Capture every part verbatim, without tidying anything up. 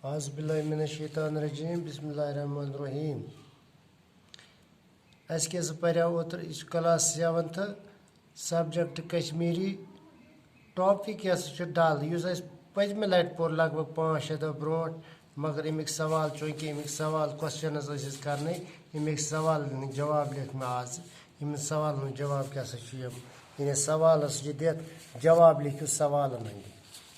اعوذ باللہ من الشیطان الرجیم، بسم اللہ الرحمن الرحیم۔ اسہِ کیٛاہ سا پریو اوترٕ، یہِ چھُ class seventh، subject Kashmiri, topic کیٛاہ سا چھُ ڈل، یُس اسہِ پٔتمہِ لٹہِ پوٚر لگ بگ پانٛژھ شےٚ دۄہ برونٛٹھ، مگر اَمِکۍ سوال، چوٗنٛکہِ اَمِکۍ سوال questions ٲسۍ أسۍ کرنٕے، اَمِکۍ سوالن ہٕنٛدۍ جواب لیکھ مےٚ آز۔ یِمن سوالن ہُنٛد جواب کیٛاہ سا چھُ، یِم، یعنی سوالس یہِ دِتھ جواب لیکھِو سوالن ہٕنٛدۍ۔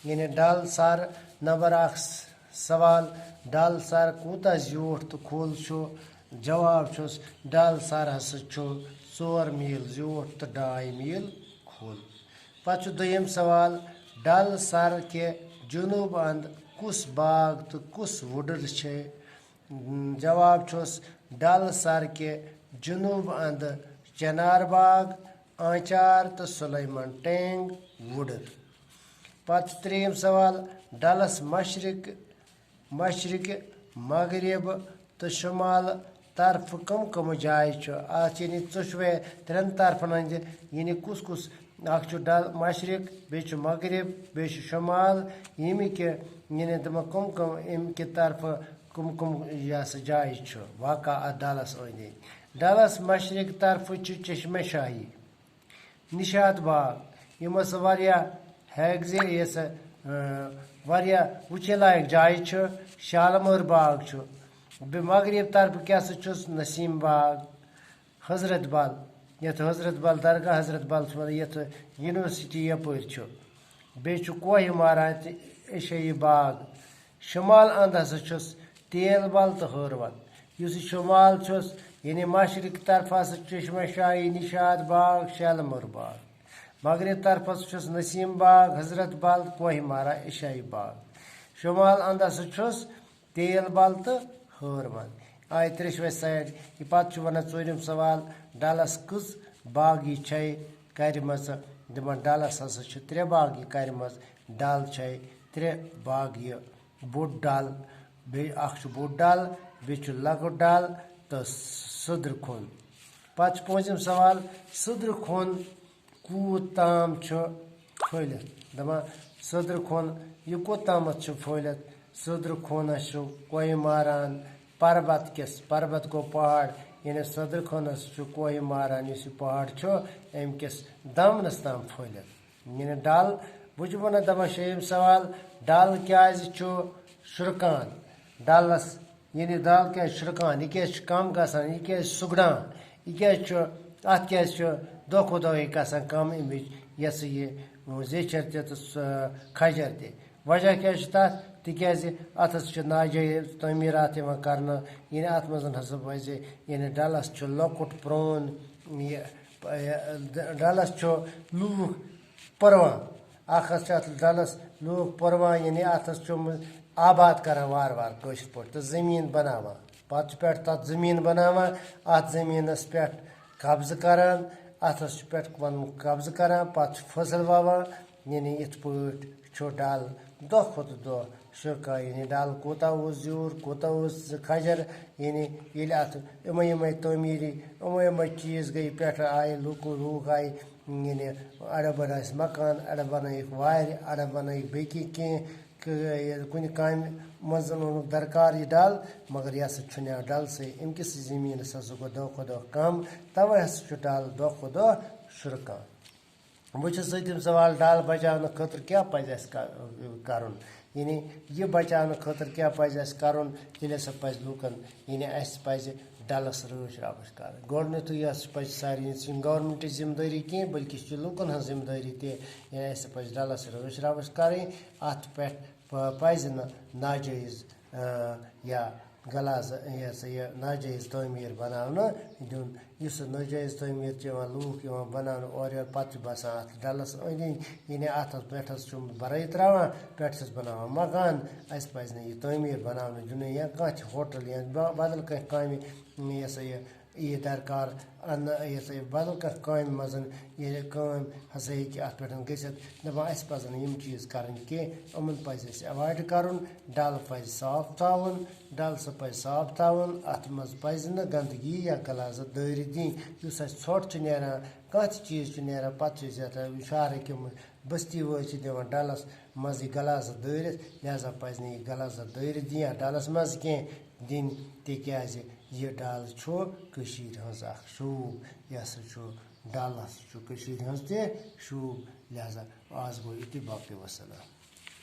یعنی ڈل سر، نمبر اکھ س-، سوال، ڈل سر کوٗتاہ زیوٗٹھ تہٕ کھوٚل چھُ؟ جواب چھُس، ڈل سر ہسا چھُ ژور میٖل زیوٗٹھ تہٕ ڈاے میٖل کھوٚل۔ پتہٕ چھُ دوٚیِم سوال، ڈل سر کہِ جنوٗب اند کُس باغ تہٕ کُس وُڈٕر چھے؟ جواب چھُس، ڈل سر کہِ جنوٗب اندٕ چنار باغ، آنچار تہٕ سلیمان ٹینگ وُڈٕر۔ پتہٕ چھُ ترٛیٚیِم سوال، ڈلس مشرق، مشرق، مغرب تہٕ شمال طرفہٕ کم کم جایہِ چھِ؟ اتھ یعنی ژۄشوے ترٛٮ۪ن طرفن ہٕنٛدِ، یعنی کُس کُس، اکھ چھُ ڈل مشرق، بیٚیہِ چھُ مغرب، بیٚیہِ چھُ شمال، ییٚمہِ کہِ، یعنی دپان کم کم، اَمہِ کہِ طرفہٕ کم کم یہِ ہسا جایہِ چھُ واقع اتھ ڈلس أنٛدۍ أنٛدۍ۔ ڈلس مشرق طرفہٕ چھُ چشمہ شاہی، نشاط باغ، یِم ہسا واریاہ ہیٚکہِ زِ یہِ ہسا، اۭں، واریاہ وٕچھِنۍ لایق جایہِ چھِ۔ شالمور باغ چھُ۔ بیٚیہِ مغرب طرفہٕ کیٛاہ سا چھُس؟ نسیم باغ، حضرت بل، یتھ حضرت بل درگاہ، حضرت بل چھِ ونان یتھ university یپٲرۍ چھُ۔ بیٚیہِ چھُ کوہہِ ماران تہٕ ایشٲیی باغ۔ شمال اند ہسا چھُس تیل بل تہٕ ہٲروَن۔ یُس یہِ شمال چھُس، یعنی مشرق طرفہٕ ہسا چھُ چشمہ شاہی، نشاط باغ، شالمور باغ۔ مغرب طرفس چھُس نسیم باغ، حضرت بل، کوہہِ مارا، ایشاہی باغ۔ شمال اند ہسا چھُس تیل بل تہٕ ہٲروَن۔ آیہِ ترٛیشوے side۔ یہِ پتہٕ چھُ ونان ژوٗرِم سوال، ڈلس کٔژ باغی چھے کَرِمژٕ؟ دپان ڈلس ہسا چھِ ترٛےٚ باغی کَرِمژٕ۔ ڈل چھے ترٛےٚ باغی، بوٚڑ ڈل، بیٚیہِ اکھ چھُ بوٚڑ ڈل، بیٚیہِ چھُ لۄکُٹ ڈل تہٕ سٔدرِ کھوٚن۔ پتہٕ چھُ پوٗنٛژِم سوال، سٔدرِ کھوٚن کوٗت تام چھُ پھٔہلِتھ؟ دَپان، سٔدرِ کھوٚن یہِ کوٚت تامَتھ چھُ پھٔہلِتھ؟ سٔدرِ کھوٚنَس چھُ کوہہِ ماران پربت کِس، پربت گوٚو پہاڑ، یعنی سٔدرِ کھوٚنَس چھُ کوہہِ ماران، یُس یہِ پہاڑ چھُ، اَمہِ کِس دامنَس تام پھٔہلِتھ۔ یعنی ڈل، بہٕ چھُس وَنان، دَپان شیٚیِم سوال، ڈل کیٛازِ چھُ شرٛکان؟ ڈلَس یعنی ڈل کیٛازِ چھُ شرٛکان؟ یہِ کیٛازِ چھُ کم گژھان؟ یہِ کیٛازِ سُگڑان؟ یہِ کیٛازِ چھُ، اَتھ کیٛازِ چھُ دۄہ کھۄتہٕ دۄہ یہِ گژھان کم اَمِچ، یہِ ہسا یہِ، زیچھر تہِ تہٕ سُہ کھجر تہِ؟ وجہ کیٛاہ چھُ تَتھ؟ تِکیٛازِ اَتھ ہسا چھِ ناجٲیز تعمیٖرات یِوان کرنہٕ، یعنی اَتھ منٛز ہسا پَزِ، یعنی ڈلس چھُ لۄکُٹ پرٛون، یہِ، یہِ، ڈلس چھُ لوٗکھ پرٛوان۔ اکھ حظ چھِ اَتھ ڈَلَس لوٗکھ پرٛوان، یعنی اَتھ حظ چھُ آباد کَران وارٕ وارٕ کٲشِر پٲٹھۍ تہٕ زٔمیٖن بَناوان۔ پَتہٕ چھِ پٮ۪ٹھ تَتھ زٔمیٖن بَناوان، اَتھ زٔمیٖنَس پٮ۪ٹھ قبضہٕ کَران، اَتھ حظ چھِ پٮ۪ٹھ پَنُن قبضہٕ کَران، پَتہٕ چھِ فصٕل وَوان۔ یعنی یِتھ پٲٹھۍ چھُ ڈَل دۄہ کھۄتہٕ دۄہ شرٛکان، یعنی ڈَل کوٗتاہ اوس زیوٗٹھ، کوٗتاہ اوس کھجر، یعنی ییٚلہِ اَتھ یِمَے یِمَے تعمیٖری، یِمَے یِمَے چیٖز گٔے، پٮ۪ٹھٕ آیہِ لُکو، لوٗکھ آیہِ، یعنی اَڑٮ۪ن بَنٲوِس مکان، اَڑٮ۪ن بَنٲوِکھ وارِ، اَڑٮ۪ن بَنٲوِکھ بیٚیہِ کینٛہہ، کینٛہہ، کُنہِ کامہِ منٛز اوٚنُکھ درکار یہِ ڈَل، مگر یہِ ہسا چھُنہٕ یِوان ڈَلسٕے۔ اَمہِ کِس زٔمیٖنَس ہسا گوٚو دۄہ کھۄتہٕ دۄہ کَم، تَوَے ہسا چھُ ڈَل دۄہ کھۄتہٕ دۄہ شرٛکان۔ وۄنۍ چھُ سٔتِم سوال، ڈَل بچاونہٕ خٲطرٕ کیٛاہ پَزِ اَسہِ کَ-، کَرُن؟ یعنی یہِ بچاونہٕ خٲطرٕ کیٛاہ پَزِ اَسہِ کَرُن؟ تیٚلہِ ہسا پَزِ لوٗکَن، یعنی اَسہِ پَزِ ڈَلَس رٲچھ راوَچھ کَرٕنۍ۔ گۄڈٕنیُتھُے یۄس پَزِ سارنٕے، یہِ چھِنہٕ government-ٕچ ذمہٕ دٲری کینٛہہ، بلکہِ یہِ چھِ لوٗکَن ہٕنٛز ذمہٕ دٲری تہِ۔ یعنی اَسہِ پَزِ ڈَلَس رٲچھ راوَچھ کَرٕنۍ، اَتھ پٮ۪ٹھ پ-، پَزِ نہٕ ناجٲیز، آ، یا غلظ، یہِ ہسا یہِ ناجٲیز تعمیٖر بناونہٕ دیُن۔ یُس سُہ ناجٲیز تعمیٖر چھِ یِوان، لوٗکھ یِوان بناونہٕ اورٕ یورٕ، پتہٕ چھِ بسان اَتھ ڈَلَس أنٛدۍ أنٛدۍ، یعنی اَتھ حظ پٮ۪ٹھَس چھُ بَرٲے ترٛاوان، پٮ۪ٹھٕ چھِس بناوان مکان۔ اَسہِ پَزِ نہٕ یہِ تعمیٖر بناونہٕ دیُنُے، یا کانٛہہ تہِ ہوٹل یا با-، بدل کانٛہہ کامہِ، یہِ ہسا یہِ، یہِ درکار اَننہٕ، یہِ ہسا یہِ بدل کانٛہہ کامہِ منٛز، یہِ کٲم ہسا ہیٚکہِ اَتھ پٮ۪ٹھ گٔژھِتھ۔ دَپان، اَسہِ پَزَن نہٕ یِم چیٖز کَرٕنۍ کینٛہہ، یِمَن پَزِ اَسہِ avoid کَرُن، ڈَل پَزِ صاف تھاوُن، ڈَل سُہ پَزِ صاف تھاوُن، اَتھ منٛز پَزِ نہٕ گنٛدگی یا غلاظت دٲرِتھ دِنۍ۔ یُس اَسہِ ژھۄٹھ چھُ نیران، کانٛہہ تہِ چیٖز چھُ نیران، پَتہٕ چھِ أسۍ یَتھ شہرٕکۍ یِم بستی وٲلۍ چھِ دِوان ڈلس منٛزٕے گلازٕ دٲرِتھ، لہذا پزِ نہٕ یہِ گلازٕ دٲرِتھ دِنۍ یتھ ڈلس منٛز کینٛہہ دِنۍ، تِکیازِ یہِ ڈل چھُ کٔشیٖرِ ہٕنٛز اکھ شوٗب۔ یہِ ہسا چھُ، ڈل ہسا چھُ کٔشیٖرِ ہٕنٛز تہِ شوٗب۔ لہذا آز گوٚو یُتُے، باقٕے وسلام۔